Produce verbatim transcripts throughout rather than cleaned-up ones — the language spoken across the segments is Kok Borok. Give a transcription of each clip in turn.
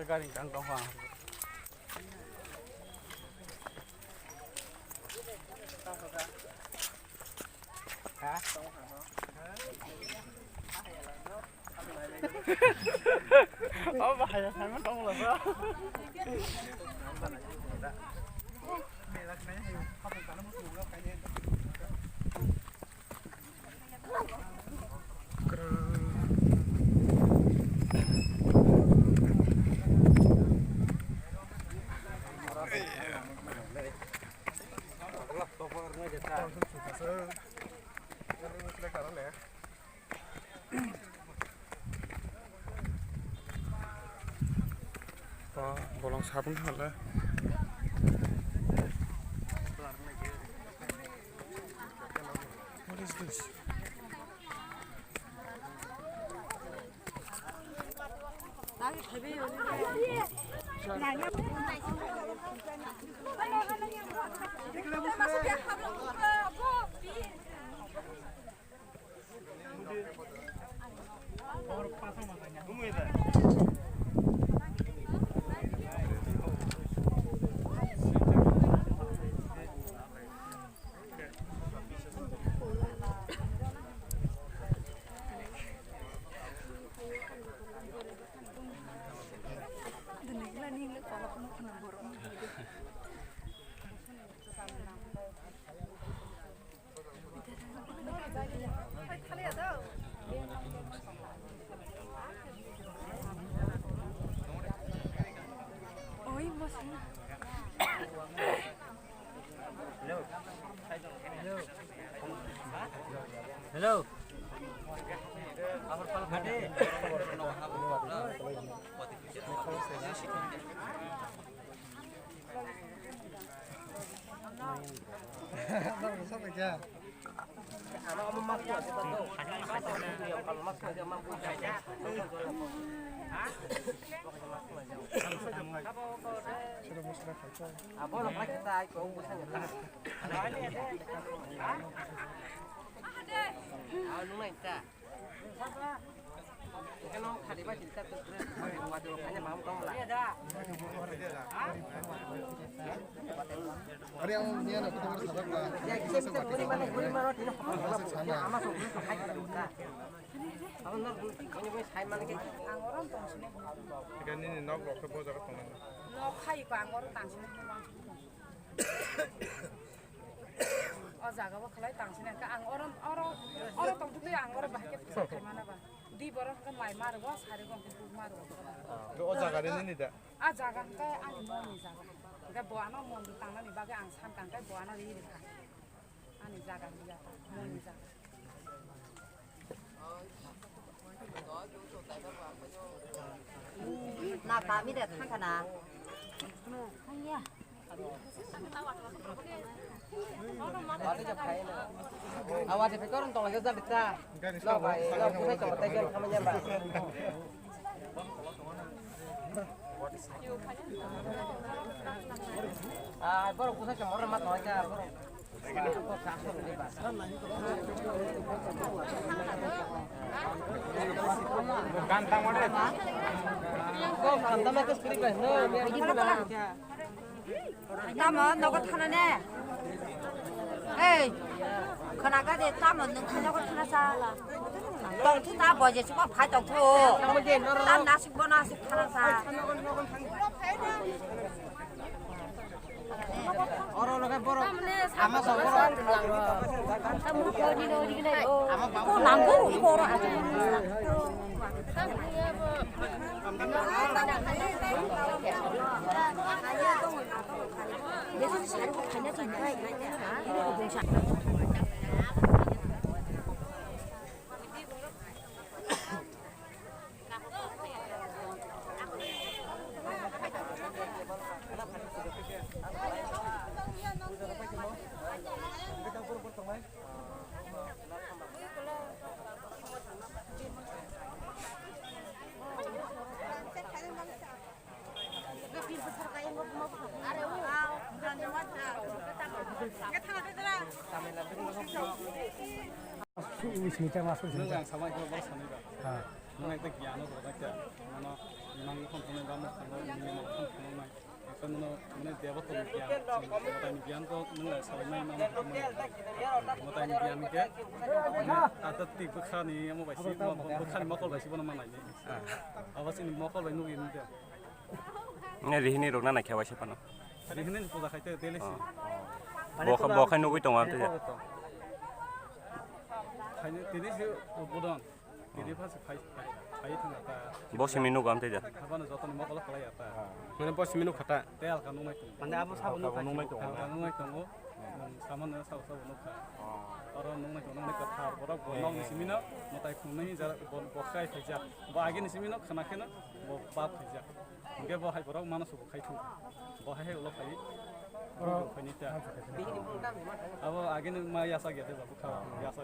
Gari gang tong ha. O bahai, hai ma tong la ba. Bolong sabun hala. What is this? Hello. Are ang niya na kutu sana. Ikan ini nok rok ke boja ka tongo. Nok hai ko ang oro tang sini. O jaga o khlai tang sini ka ang oro oro oro tong tu ang oro bahai ke pusa khai mana ba. Di borok ke mai mar go sari go ke buk mar go. O jaga de nini da. A jaga hwnkhe ani monni jaga. Hwnkhe bo ano mondir tangnani bagwi ang sankha hwnkhe bo ano ri rikha. Ani jaga hwnkhe ya ta, monni jaga. Na kami de thangkha na. Thangya. Awa de pekor tong lagi jadi ta. No bai, no kusai tong tai jan khamanya ba. Ah, borok kusai tong oro ma tong ja borok. Tamo nogo thana ne? Ei, khwnaga de, tamo nwng khe nogo thana sa? Tongthu ta boje chuba phai tongthu. Tam nasik bo nasik thana sa. Oro loge borok ama sa borok. Ko nanggo, iko oro. Wisni tei masuk sini. Nwng ang samai khe boro sanwi ba. Ha. Nwng ekta giyan o rwjak kha. Mano imang khon khonai ba mwkhang o imang khon khonai. Ekta mano mane deba tong giyan. Mwtai ni giyan to nwng lai sabai nai mano khonai. Mwtai ni giyan khe mane adhyatmik bwkha ni amo bai si, bwkha ni mokol bai si bono manai ni. Ha. Abo chini mokol bai nugwi ni de. Nge rihini rok na naikhe waisa phano. Rihini ni puja khaite daily si. Bo kha, bo khai nugwi tongo amtwi ja. Khaini tini si budon. Tini pha si phai, phai, phai thang ta. Bo simi nugo amtwi ja. Habano jotoni mokol khlai ya ta. Mane bo simi nuk khata. Te alka nungnai tongo. Mane abo sabo nuk nungnai tongo. Alka nungnai tongo. Nwng samano sabo sabo nukha. Oro nungnai tongo, nungnai kwthar borok bo nok ni simi no mwtai khungnai hinjak bo, bo khai khaijak. Bo agi ni simi no khna kheno bo pap khaijak. Hingke bo hai borok mano subo khai thung. Bo hai hai ulo khai. Oro khai ni ta. Abo agi ni ma yasa ge de ba bukha. Yasa.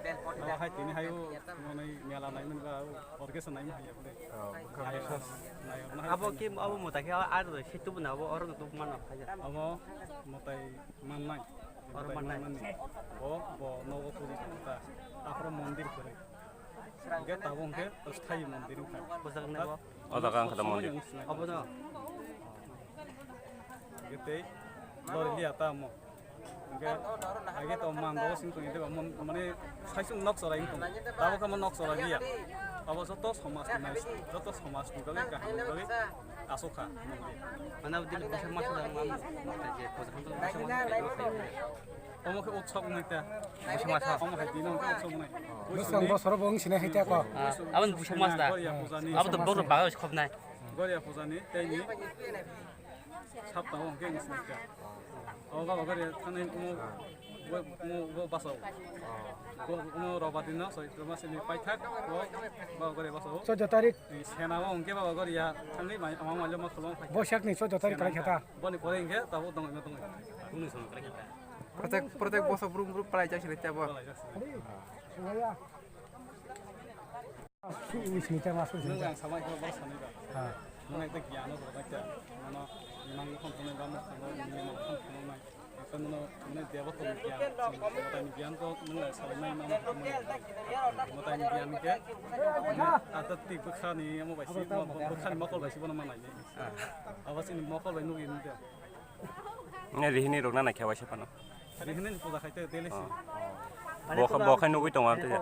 Abo hai tini hai u monai mela nai mani ba orkestra nai mani ya bole. Abo ki abo mwtai khe ar situ buna abo oro nuk mano khai. Abo mwtai mannai. Oro mannai. Bo, bo nogo puji tongkha. Aphro mondir kwrwi. Hingke tabuk hingke sthayi mondir wngkha. Bwsakni bo? O jaga wngkha da mondir. Obo no? Hingke tei lori liya ta omo. Hingke age to mando sing tongwi tei ba mon-, mane saisung nok chora wng tong. Tabuk khe mo nok chora liya. Abo joto somaj ni nai, joto somaj ni bagwi kaham ni bagwi aswk kha. Mane abo dili busa masa da mo, mo ta je ko jang to busa masa da mo. Omo khe utsob wngnai ta. Busa masa. Omo hai dino khe utsob wngnai. Bwswk bosoro bo wng sinai hai ta ko. Ah, abo ni busa masa da. Goria puja ni. Abo to boro baga khobnai. Goria puja ni tei ni sapta o hwnkhe wng sinai ta. O baba goria thangnai omo bo, omo bo basa o. Bo omo roba dino soi roma sini paithak o baba goria basa o. Chauda tarik. Sena o hwnkhe baba goria thangwi mai ama mailo ma khulum phai. Bosak ni chauda tarik kalai khata. Boni pore hwnkhe tabuk dongwi ma dongwi. Protek, protek boso brum brum palai jak sini tebo. Wisni tei masuk sini. Nwng ang samai khe boro sanwi ba. Ha. Nwng ekta giyan o rwjak kha. Mano imang khon khonai ba mwkhang o imang khon khonai. Ekta mano mane deba tong giyan. Mwtai ni giyan to nwng lai sabai nai mano khonai. Mwtai ni giyan khe mane adhyatmik bwkha ni omo bai si, bwkha ni mokol bai si bono manai ni. Ha. Abo chini mokol bai nugwi ni de. Nge rihini rok na naikhe waisa phano. Rihini ni puja khaite daily si. Bo kha, bo khai nugwi tongo amtwi ja.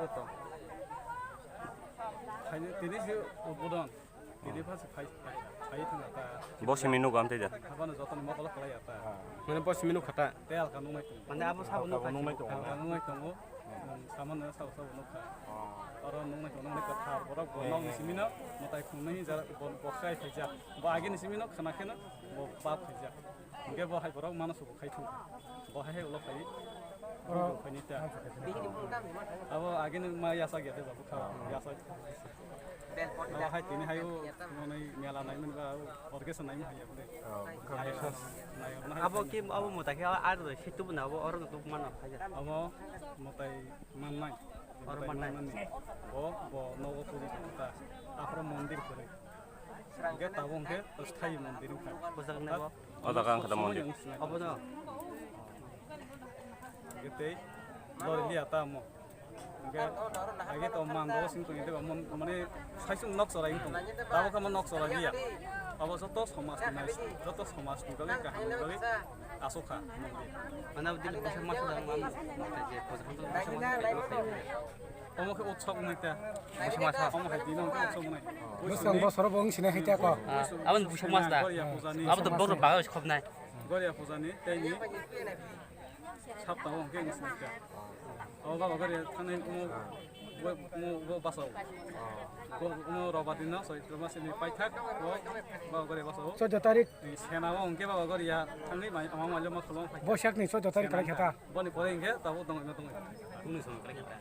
Khaini tini si budon. Tini pha si phai, phai, phai thang ta. Bo simi nugo amtwi ja. Habano jotoni mokol khlai ya ta. Mane bo simi nuk khata. Te alka nungnai tongo. Mane abo sabo nuk khai tongo. Alka nungnai tongo. Nwng samano sabo sabo nukha. Oro nungnai tongo, nungnai kwthar borok bo nok ni simi no mwtai khungnai hinjak bo, bo khai khaijak. Bo agi ni simi no khna kheno bo pap khaijak. Hingke bo hai borok mano subo khai thung. Bo hai hai ulo khai. Oro khai ni ta. Abo agi ni ma yasa ge de ba bukha. Yasa. Abo hai tini hai o monai mela nai mani ba orkestra nai mani ya bole. Abo ki abo mwtai khe ar situ buna abo oro nuk mano khai. Abo mwtai mannai. Oro mannai. Bo, bo nogo puji tongkha. Aphro mondir kwrwi. Hingke tabuk hingke sthayi mondir wngkha. Bwsakni bo? O jaga wngkha da mondir. Obo no? Hingke tei lori liya ta omo. Hingke age to mando sing tongwi tei ba mon-, mane saisung nok chora wng tong. Tabuk khe mo nok chora liya. Abo joto somaj ni nai, joto somaj ni bagwi kaham ni bagwi aswk kha mondir. Mane abo dili busa masa da mo, mo ta je ko jang to busa masa da mo. Omo khe utsob wngnai ta. Busa masa. Omo hai dino khe utsob wngnai. Bwswk bosoro bo wng sinai hai ta ko. Ah, abo ni busa masa da. Goria puja ni. Abo to boro baga khobnai. Goria puja ni tei ni sapta o hwnkhe wng sinai ta. O baba goria thangnai omo Bo, bo, bo basao. Bo, bo robar dino, Chaitra masini paithak, bo, bo gori basao. Chaudo tarik. Ni sena bo hwnkhe bo gori ya, thangwi mai, ama mailo ma khulum phai. Bosak ni chaudo tarik kalai khata. Boni pore hwnkhe tabuk dongwi ma dongwi. Buni song kalai khata.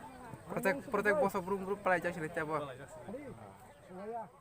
Protek, protek boso brum brum palai jak sini tebo. Palai jak sini.